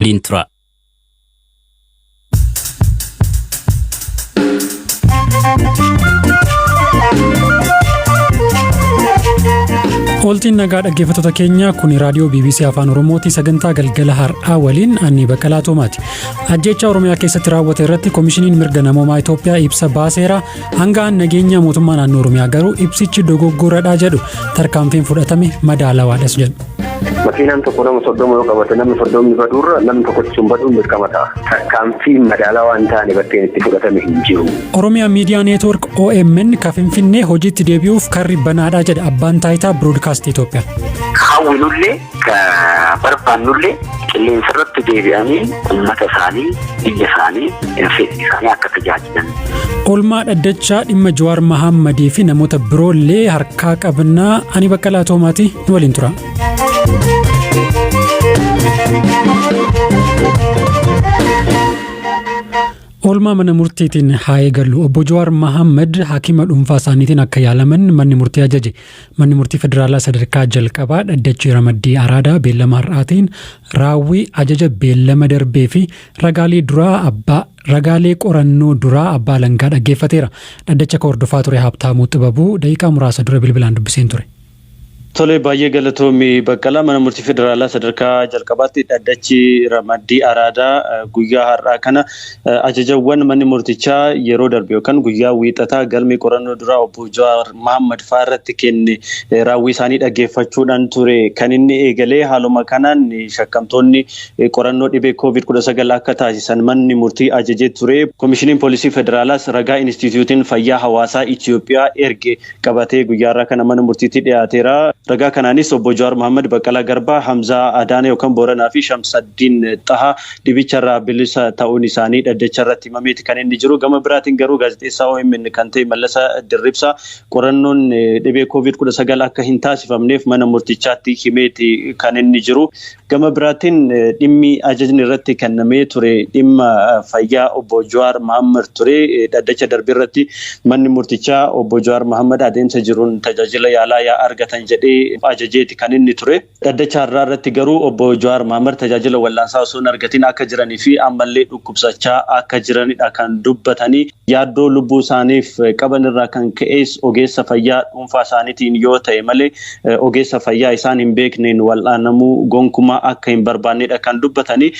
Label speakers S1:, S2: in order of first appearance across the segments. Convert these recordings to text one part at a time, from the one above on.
S1: Waliin tura.
S2: Ooltiin nagaa dhaggeeffattoota keenya kun raadiyoo BBC Afaan Oromooti sagantaa galgala har'aa waliin ani Baqqalaa Toomaati. Ajjeechaa Oromiyaa keessatti raawwate irratti Komishiniin Mirga Namoomaa Itoophiyaa ibsa baaseera. Hanga'aan nageenya mootummaa naannoo Oromiyaa garuu ibsichi dogoggoradha jedhu tarkaanfiin fudhatame madaalawaadhas jedhu.
S3: Makiinaan tokko nama 30 yoo qabate namni 30 baduurra namni tokkochi sun baduun dirqama ta'a. Tarkaanfiin madaalawaa hin taane bakkeen itti fudhatame hin jiru.
S2: Oromiyaa Miidiyaa Neetwoork OMN ka Finfinnee hojiitti deebi'uuf karri banaadha jedha abbaan taayitaa Biroodkaastii Itoophiyaa.
S4: Ka hawwinullee ka barbaannullee qilleensa irratti deebi'anii uummata isaanii, biyya isaanii, fedhii isaanii akka tajaajilan.
S2: Oolmaa dhaddachaa dhimma Jawaar Mahaammadii fi namoota biroollee harkaa qabnaa ani Baqqalaa Toomaati nu waliin tura. Oolmaa mana murtiitiin haa eegallu. Obbo Jawaar Mahaammad hakima dhuunfaa isaaniitiin akka yaalaman manni murtii ajaje. Manni murtii federaalaa sadarkaa jalqabaa dhaddachi ramaddii Araadaa beellama har'aatiin raawwii ajaja beellama darbee fi ragaalee duraa abbaa ragaalee qorannoo duraa abbaa alangaa dhaggeeffateera. Dhaddacha ka hordofaa ture Habtaamuu Xibabuu daqiiqaa muraasa dura bilbilaan dubbiseen ture.
S5: Tole baay'ee galatoomi Baqqalaa. Mana murtii federaalaa sadarkaa jalqabaatti dhaddachi ramaddii Araadaa guyyaa har'aa kana ajajawwan manni murtichaa yeroo darbe yookaan guyyaa wiixataa galmee qorannoo duraa obbo Jawaar Mahaammad fa'aa irratti kenne raawwii isaanii dhaggeeffachuudhaan ture kan inni eegalee. Haaluma kanaan shakkamtoonni qorannoo dhibee Covid 19 akka taasisan manni murtii ajajee ture. Komishiniin Poolisii Federaalaas ragaa Inistiitiyuutiin Fayyaa Hawaasaa Itiyoophiyaa erge qabatee guyyaa har'aa kana mana murtiitti dhiyaateera. Ragaa kanaanis obbo Jawaar Mahaammad, Baqqalaa Garbaa, Hamzaa Adaanee yookaan Booranaa fi Shamsaddiin Xahaa dhibicharraa bilisa ta'uun isaanii dhaddacha irratti himameeti kan inni jiru. Gama biraatiin garuu gaazexeessaa OMN kan ta'e Mallasa Dirribsaa qorannoon dhibee Covid 19 akka hin taasifamneef mana murtichaatti himeeti kan inni jiru. Gama biraatiin dhimmi ajajni irratti kennamee ture dhimma fayyaa obbo Jawaar Mahaammad ture. Dhaddacha darbe irratti manni murtichaa obbo Jawaar Mahaammad adeemsa jiruun tajaajila yaalaa yaa argatan jedhee ajajeeti kan inni ture. Dhaddacha har'aa irratti garuu obbo Jawaar Mahaammad tajaajila wal'aansaa osoo hin argatin akka jiranii fi ammallee dhukkubsachaa akka jiranidha kan dubbatanii. Yaaddoo lubbuu isaaniif qaban irraa kan ka'es ogeessa fayyaa dhuunfaa isaaniitiin yoo ta'e malee ogeessa fayyaa isaan hin beekneen wal'aanamuu gonkumaa akka hin barbaannedha kan dubbatanii.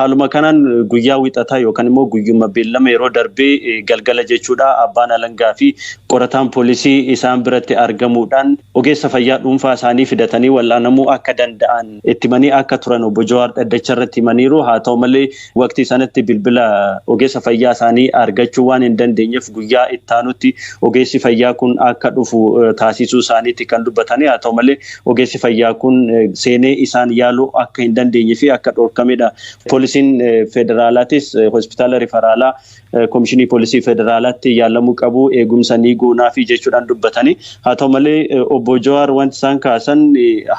S5: Haaluma kanaan guyyaa wixataa yookaan immoo guyyuma beellama yeroo darbee galgala jechuudha abbaan alangaa fi qorataan poolisii isaan biratti argamuudhaan ogeessa fayyaa dhuunfaa isaanii fidatanii wal'aanamuu akka danda'an itti himanii akka turan obbo Jawaar dhaddacha irratti himaniiru. Haa ta'u malee waqtii sanatti bilbila ogeessa fayyaa isaanii argachuu waan hin dandeenyeef guyyaa ittaanutti ogeessi fayyaa kun akka dhufu taasisuu isaaniitti kan dubbatanii. Haa ta'u malee ogeessi fayyaa kun seenee isaan yaaluu akka hin dandeenye fi akka dhorkamedha. Poolisiin federaalaatis hospitaala rifaraalaa komishinii poolisii federaalaatti yaalamuu qabu eegumsa ni goonaafi jechuudhaan dubbatanii. Haa ta'u malee obbo Jawaar wanti isaan kaasan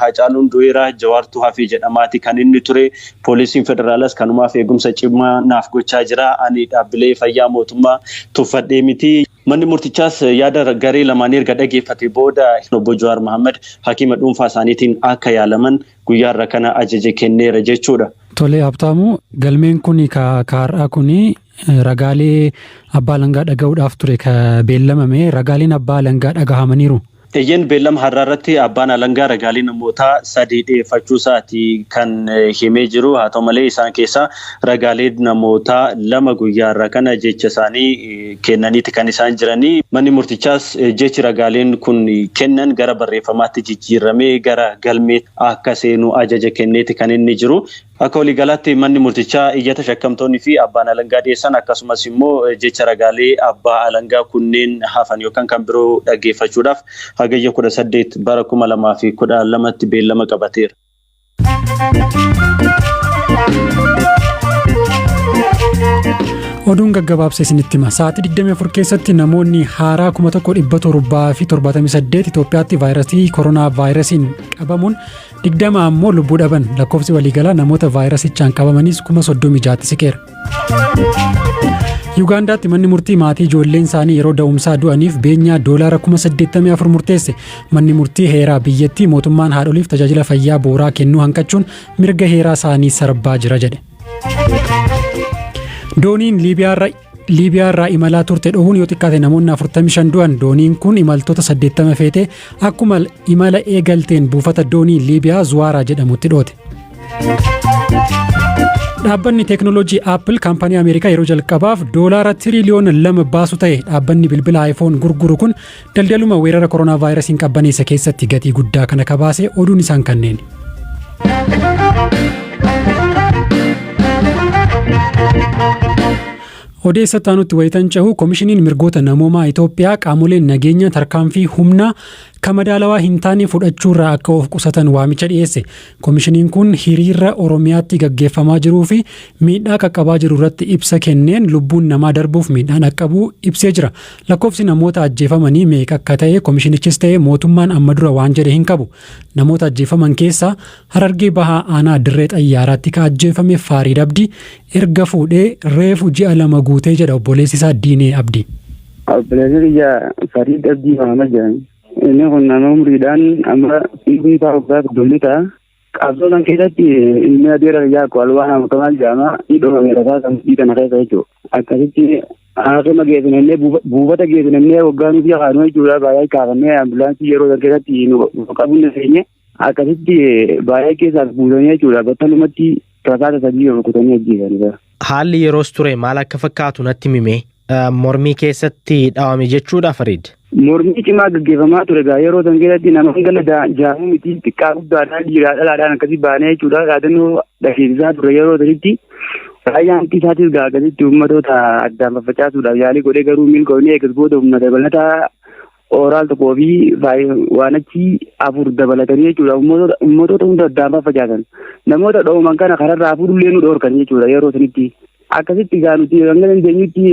S5: Haacaaluun du'eera Jawaartu hafe jedhamaati kan inni ture. Poolisiin federaalaas kanumaaf eegumsa cimaa naaf gochaa jira. Ani dhaabbilee fayyaa mootummaa tuffadhee miti. Manni murtichaas yaada garee lamaanii erga dhageeffate booda obbo Jawaar Mahaammad hakiima dhuunfaa isaaniitiin akka yaalaman guyyaarra kana ajaje kenneera jechuudha.
S2: Tole Habtaamuu, galmeen kun ka har'aa kun ragaalee abbaa alangaa dhaga'uudhaaf ture ka beellamame ragaaleen abbaa alangaa dhagahamaniiru.
S5: Eeyyeen beellama har'aa irratti abbaan alangaa ragaalee namootaa sadii dhiyeeffachuu isaati kan himee jiru. Haa ta'u malee isaan keessaa ragaalee namootaa 2 guyyaa har'aa kana jecha isaanii kennaniiti kan isaan jiranii. Manni murtichaas jechi ragaaleen kun kennan gara barreeffamaatti jijjiiramee gara galmee akka seenu ajaja kenneeti kan inni jiru. Akka waliigalaatti manni murtichaa iyyata shakkamtoonni fi abbaan alangaa dhiyeessan akkasumas immoo jecha ragaalee abbaa alangaa kunneen hafan yookaan kan biroo dhaggeeffachuudhaaf hagayya 18 bara 2012tti beellama qabateera.
S2: Oduun gaggabaabsa isinitti hima. Sa'aatii 24 keessatti namoonni haaraa 1778 Itoophiyaatti vaayirasii koronaa vaayirasiin qabamuun 20 ammoo lubbuu dhaban. Lakkoofsi waliigalaa namoota vaayirasichaan qabamaniis 36,000tti siqeera. Yuugaandaatti manni murtii maatii ijoolleen isaanii yeroo da'umsaa du'aniif beenyaa doolaara 84,000 murteesse. Manni murtii heeraa biyyattii mootummaan haadholiif tajaajila fayyaa bu'uuraa kennuu hanqachuun mirga heeraa isaanii sarbaa jira jedhe. Dooniin Liibiyaarraa imalaa turte dhohuun yoo xiqqaate namoonni 45 du'an. Dooniin kun imaltoota 80 feete akkuma imala eegalteen buufata doonii Liibiyaa Zuwaaraa jedhamutti dhoote. Dhaabbanni teeknooloojii Apple kaampaanii Ameerikaa yeroo jalqabaaf $2 tiriliyoona baasu ta'e. Dhaabbanni bilbila iPhone gurguru kun daldaluma weerara koronaa vaayirasiin qabbaneessa keessatti gatii guddaa kana kabaase. Oduun isaan kanneen. Odeessa taanutti wayitan cehu, Koomishiniin Mirgoota Namoomaa Itoophiyaa qaamoleen nageenya tarkaanfii humnaa kan madaalawaa hin taane fudhachuurraa akka of qusatan waamicha dhiyeesse. Koomishiniin kun hiriira Oromiyaatti gaggeeffamaa jiruu fi miidhaa qaqqabaa jiru irratti ibsa kenneen lubbuun namaa darbuuf miidhaan dhaqqabuu ibsee jira. Lakkoofsi namoota ajjeefamanii meeqa akka ta'e koomishinichis ta'e mootummaan amma dura waan jedhe hin qabu. Namoota ajjeefaman keessaa Harargee Bahaa aanaa Dirree Xayyaaraatti ka ajjeefame Faariid Abdii erga fuudhee reefu ji'a 2 guutee jedha obboleessi isaa Diinee Abdii.
S1: Obboleessi kiyya Fariid Abdii Mahamad jedhama. Inni kun nama umriidhaan amma umrii isaa waggaa 30 ta'a. Qabsoo kan keessatti ilmi adeera kiyyaa akka Alwaan Kamaal jedhama. Inni dhoofame rasaa kan kana keessa jechuudha. Akkasitti haakima geessinannee, buufata geessinannee, waggaa nuti kaanuu jechuudha, baay'ee kaafannee ambulaansii yeroo san keessatti nu qabuu hin dandeenye. Akkasitti baay'ee keessaa buusanii jechuudha, battalumatti rasaasa sadii rukutanii ajjeesanii.
S6: Haalli yeroos ture maal akka fakkaatu natti himi. Mormii keessatti dhawame jechuudha Fariid.
S1: Mormii cimaa gaggeeffamaa ture gaa. Yeroo san keessatti nama gala jaamuu miti, xiqqaa guddaadhaan, dhiiraa dhalaadhaan akkasii baanee jechuudha, dhaadannoo dhageessisaa ture. Yeroo sanitti raayyaan ittisaatis gaa akkasitti uummatoota addaan faffacaasuudhaaf yaalii godhee, garuu milkoofnee. Eegas booda humna dabalataa ooraal tokkoo fi waan achi afur dabalatanii jechuudha, uummatoota hunda addaan faffacaasan. Namoota dhooman kana kararraa fuudhullee nu dhoorkan jechuudha yeroo sanitti. Akkasitti gaa nuti hanga dandeenyutti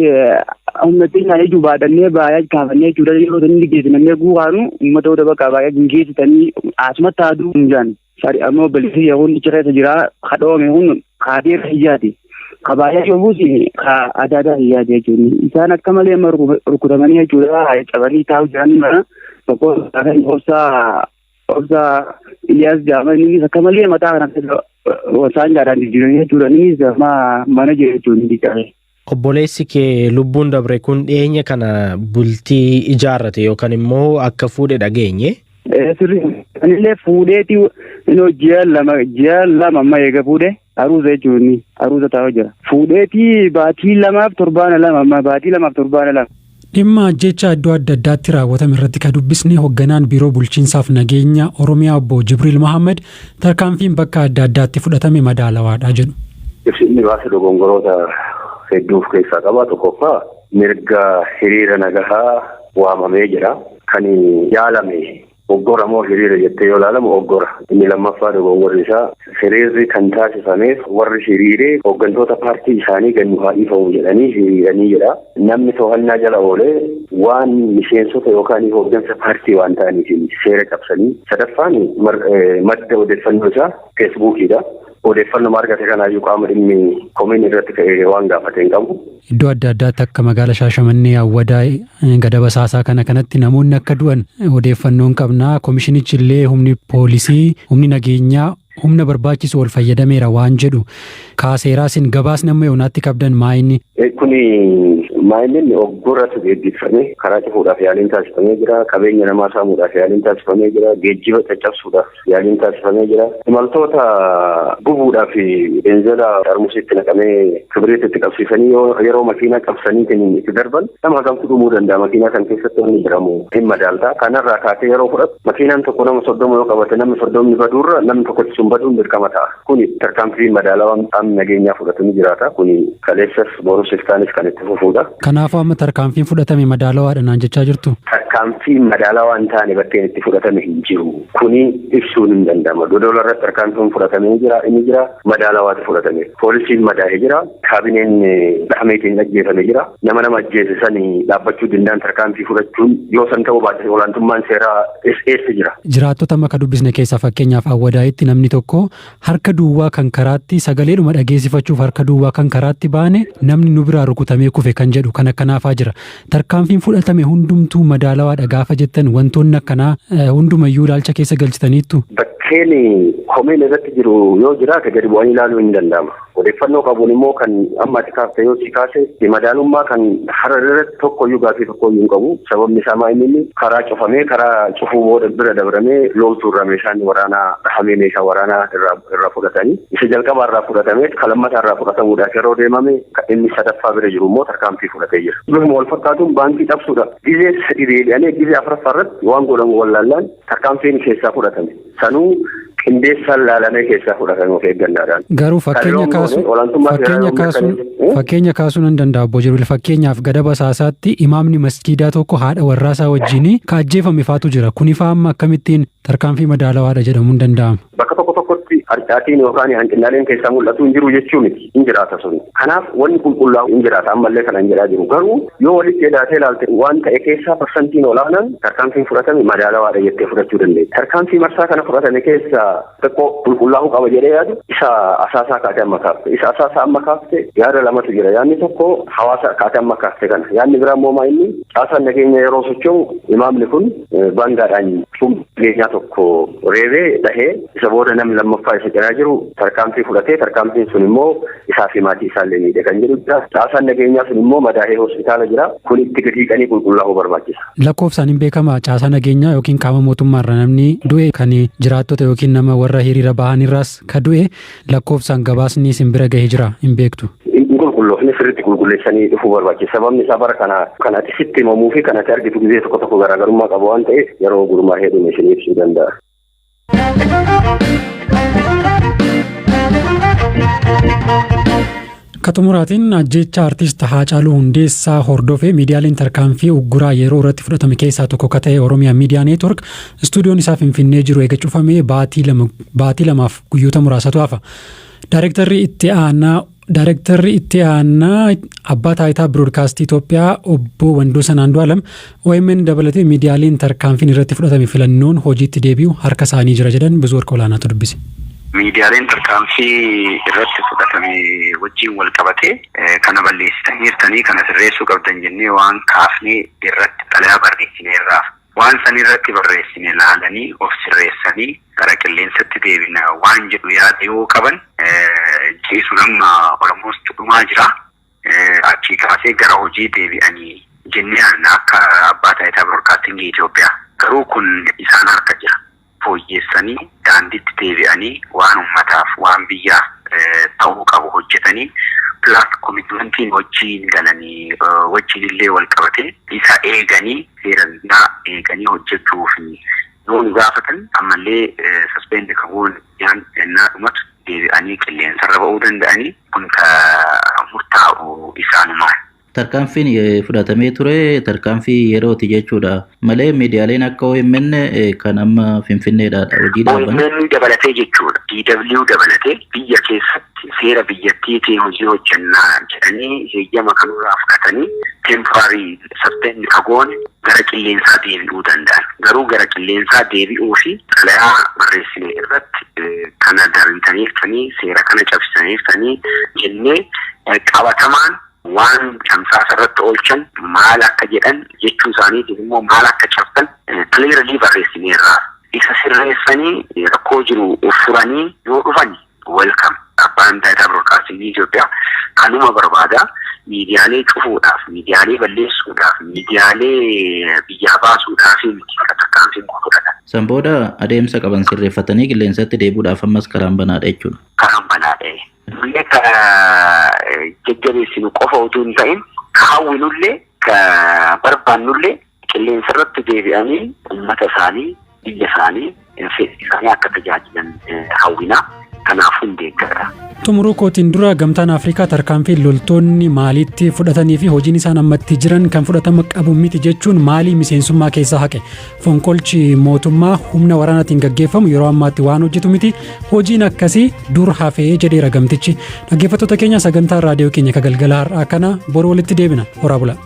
S1: humna xinnaadha jechuun baadhannee baay'ee kaafannee jechuudha, yeroo sanitti geessinannee guukaanu uummatoota bakka baay'ee hin geessitanii, asumatti haaduu hin jaan. Ammoo obboleessi kun achi keessa jira, kadhoome kun kaateera hiyyaati. Ka baay'ee yommuu ka adaadaa hiyyaati jechuudha. Isaan akka malee amma rukutamanii jechuudha, cabanii taa'u jiran mana tokko. Obsaa Iliyaas jedhama. Innis akka malee mataa kana keessa wasaan jaadhaan jijjiiranii jechuudha. Innis amma mana jira jechuudha inni cabe.
S6: Obboleessi kee lubbuun dabre kun dhiyeenya kana bultii ijaarrate yookaan immoo akka fuudhe dhageenye.
S1: Sirri, anillee fuudheeti. Inni ji'a 2 amma eega fuudhe, aruuza jechuun inni aruuza taa'aa jira. Fuudheeti baatii 2f torbaana 2, amma baatii 2f torbaana 2.
S2: Dhimma ajjeechaa iddoo adda addaatti raawwatame irratti ka dubbisne hoogganaan Biiroo Bulchiinsaaf Nageenya Oromiyaa Obbo Jibriil Mohaammed tarkaanfiin bakka adda addaatti fudhatame madaalawaadha jedhu.
S3: Ibsi inni baase dogongoroota hedduu of keessaa qaba. Tokkoffaa, mirga hiriira nagahaa waamamee jira. Kan yaalame oggora moo hiriira jettee yoo ilaalamu oggora. Inni lammaffaa dogongorri isaa, hiriirri kan taasifameef warri hiriiree hooggantoota paartii isaanii gannu haa dhiifamu jedhanii hiriiranii jedha. Namni to'annaa jala oolee waan miseensota yookaan hooggansa paartii waan ta'aniif seera cabsanii. Sadaffaan, madda odeeffannoo isaa Feesbuukiidha. Odeeffannoo argate kanaayyuu qaama dhimmi komiin irratti ka'ee waan gaafate hin qabu.
S2: Iddoo adda addaatti akka magaala Shaashamannee, Awwadaa, Gadaba Saasaa kana kanatti namoonni akka du'an odeeffannoon qabna. Komishinichi illee humni poolisii, humni nageenyaa humna barbaachisu ol fayyadameera waan jedhu kaaseeraasin, gabaasni amma yoonaatti qabdan maayinni?
S3: Kuni maayinni oggoratu geggeeffame. Karaa cufuudhaaf yaaliin taasifamee jira. Qabeenya namaa saamuudhaaf yaaliin taasifamee jira. Geejjiba caccabsuudhaaf yaaliin taasifamee jira. Imaltoota gubuudhaaf beenzila xarmusiitti naqamee kibriititti qabsiisanii yeroo makiinaa qabsaniitiin itti darban, nama hagamtu dhumuu danda'a makiinaa kan keessatti wanni jedhamu hin madaalta. Kanarraa kaasee yeroo fudhatu, makiinaan tokko nama 30 yoo qabate, namni 30 baduurra namni tokkotti sun baduun dirqama ta'a. Kuni tarkaanfii madaalawaan qaamni nageenyaa fudhatu ni jiraata. Kuni kaleessas borus iftaanis kan itti fufuudha.
S2: Kanaafuu amma tarkaanfiin fudhatame madaalawaadha naan jechaa jirtu.
S3: Tarkaanfii madaalawaa hin taane bakkeen itti fudhatame hin jiru. Kuni ibsuun hin danda'ama. Dodola irratti tarkaanfiin fudhatamee jira, inni jira, madaalawaatu fudhatame. Poolisiin madaa'ee jira. Kaabineen dhahameetiin ajjeefame jira. Nama ajjeese sani dhaabbachuu danda'an tarkaanfii fudhachuun yoo san ta'uu baate, olaantummaan seeraa eessa jira?
S2: Jiraattota amma ka dubbisne keessaa, fakkeenyaaf Awwadaayitti namni tokko harka duwwaa kan karaatti sagaleedhuma dhageessifachuuf harka duwwaa kan karaatti baane, namni nu biraa rukutamee kufe kan jedhu kan akkanaafaa jira. Tarkaanfiin fudhatame hundumtuu madaalawaadha gaafa jettan, wantoonni akkanaa hundumayyuu ilaalcha keessa galchitaniittu.
S3: Bakka Bakkeen komeen irratti jiru yoo jiraate gadi bu'anii ilaaluun hin danda'ama. Odeeffannoo qabuun immoo kan amma ati kaafte yoo si kaase madaalummaa kan Harar irratti tokkoyyuu gaaffii tokkoyyuu hin qabu. Sababni isaa maa inni karaa cufamee karaa cufuu booda bira dabramee loltuu irraa meeshaan waraanaa dhahamee meeshaa waraanaa irraa fudhatanii isa jalqabaa irraa fudhatamee kan lammataa irraa fudhatamuudhaaf yeroo deemame inni sadaffaa bira jiru immoo tarkaanfii fudhatee jira. Bifuma wal fakkaatuun baankii cabsuudha. Gizee sadi deebi'anii gizee afuraffaa irratti waan godhamu wallaallaan tarkaanfiin keessaa fudhatame. Sanuu qindeessaan laalamee keessaa fudhatame of eeggannaadhaan.
S2: Garuu fakkeenya kaasuu fakkeenya kaasuu fakkeenya kaasuu nan danda'a, Obbo Jibril. Fakkeenyaaf, Gadaba Saasaatti imaamni masgiidaa tokko haadha warraasaa wajjin ka ajjeefame faatu jira. Kun ifaa amma akkamittiin tarkaanfii madaalawaadha jedhamuu hin danda'ama?
S3: Bakka tokko tokkotti harcaatiin yookaan hanqinaaleen keessaa mul'atu hin jiru jechuu miti. Hin jiraata sun. Kanaaf wanni qulqullaa'u hin jiraata, ammallee kana hin jedhaa jiru. Garuu yoo walitti hidhaatee ilaalte, waan ta'e keessaa parsantiin olaanaan tarkaanfiin fudhatame madaalawaadha jettee fudhachuu dandeenya. Tarkaanfii marsaa kana fudhatame keessaa xiqqoo qulqullaa'uu qaba jedhee yaadu isa Asaasaa kaatee amma kaafte. Isa Asaasaa amma kaafte yaada lamatu jira. Yaadni tokko hawaasa kaatee amma kaafte kana. Yaadni biraa immoo inni caasaan nageenya yeroo socho'u imaamni kun baangaadhaan nageenyaa tokko reebee dhahee, isa booda namni lammaffaa isa cinaa jiru tarkaanfii fudhatee, tarkaanfiin sun immoo isaa fi maatii isaallee miidhe kan jedhu jira. Caasaan nageenyaa sun immoo madaahee hospitaala jira. Kun itti gadi hiiqanii qulqullaa'uu barbaachisa.
S2: Lakkoofsaan hin beekama, caasaa nageenyaa yookiin qaama mootummaarra namni du'e, kan jiraattota yookiin nama warra hiriira bahan irraas ka du'e, lakkoofsaan gabaasni isin bira gahee jira hin beektu?
S3: Hin qulqulloofne, sirriitti qulqulleessanii dhufuu barbaachisa. Sababni isaa bara kana kan ati sitti himamuu fi kan ati argitu gizee tokko tokko garaagarummaa qaba waan ta'eef, yeroo gurmaa'ee dhume isin ibsuu danda'a.
S2: Ka xumuraatiin, ajjeecha artist Haacaaluu Hundeessaa hordofee miidiyaaleen tarkaanfii ugguraa yeroo irratti fudhatame keessaa tokko ka ta'e Oromiyaa Miidiyaa Neetwork istuudiyoon isaa Finfinnee jiru eega cufamee baatii 2, baatii 2f guyyoota muraasatu hafa. Daarektarri itti aanaa abbaa taayitaa biroodkaastii Itoophiyaa Obbo Wandoosan Andu'aalam OMN dabalatee miidiyaaleen tarkaanfiin irratti fudhatame filannoon hojiitti deebi'u harka isaanii jira jedhan. ብዙ Warqa Olaanaatu dubbise.
S4: Miidiyaaleen tarkaanfii irratti fudhatame wajjin wal qabatee kana balleessitaniirtanii, kana sirreessuu qabdan jennee waan kaafnee irratti xalayaa barreessineerraaf. Waan san irratti barreessine laalanii of sirreessanii gara qilleensatti deebina waan jedhu yaada yoo qaban, ji'i sun amma almost dhumaa jira. Achii kaasee gara hojii deebi'anii jennee akka abbaa taayitaa biroodkaastingii Itoophiyaa. Garuu kun isaan harka jira. Fooyyeessanii daandiitti deebi'anii waan uummataaf, waan biyyaaf ta'uu qabu hojjetanii, plus commitmentiin wajjiin galanii wajjin illee wal qabatee isa eeganii, seera biyyaa eeganii hojjechuu fi yoo nu gaafatan, ammallee suspend qabuun yaan ennaa dhumatu deebi'anii qilleensarra ba'uu danda'anii, kun ka murtaa'u isaanumaan.
S7: Tarkaanfiin fudhatamee ture tarkaanfii yerooti jechuudha malee miidiyaaleen akka OMN kan amma Finfinneedha hojii dhaaban.
S4: OMN dabalatee jechuudha. DW dabalatee biyya keessatti seera biyyattiitiin hojii hojjannaa jedhanii heeyyama kanurraa fudhatanii temporary suspend kagoon gara qilleensaa deebi'uu danda'an. Garuu gara qilleensaa deebi'uu fi xalayaa barreessine irratti kana darbitaniiftanii, seera kana cabsitaniiftanii jennee qabatamaan waan tamsaasa irratti oolchan maal akka jedhan jechuu isaaniitiif immoo maal akka cabsan clearly barreessineerra. Isa sirreessanii rakkoo jiru furanii yoo dhufan, welcome. Abbaan taayitaa biroodkaastingii Itoophiyaa kanuma barbaada. Miidiyaalee cufuudhaaf, miidiyaalee balleessuudhaaf, miidiyaalee biyyaa baasuudhaaf miti tarkaanfiin kun fudhatan.
S7: San booda adeemsa qaban sirreeffatanii qilleensatti deebi'uudhaaf ammas karaan banaadha jechuudha.
S4: Karaan banaadha. Illee ka jajjabeessinu qofa utuu hin ta'in, ka hawwinullee, ka barbaannullee, qilleensa irratti deebi'anii uummata isaanii, biyya isaanii, fedhii isaanii akka tajaajilan hawwinaa. Kanaaf hundeeggarra.
S2: Xumuruu kootiin dura, Gamtaan Afrikaa tarkaanfii loltoonni Maaliitti fudhatanii fi hojiin isaan ammatti jiran kan fudhatama qabu miti jechuun Maalii miseensummaa keessaa haqe. Fonqolchi mootummaa humna waraanaatiin gaggeeffamu yeroo ammaatti waan hojjetu miti. Hojiin akkasii dur hafee jedheera gamtichi. Dhaggeeffattoota keenya, sagantaa raadiyoo keenya ka galgala har'aa kana boru walitti deebina. Horaa bula.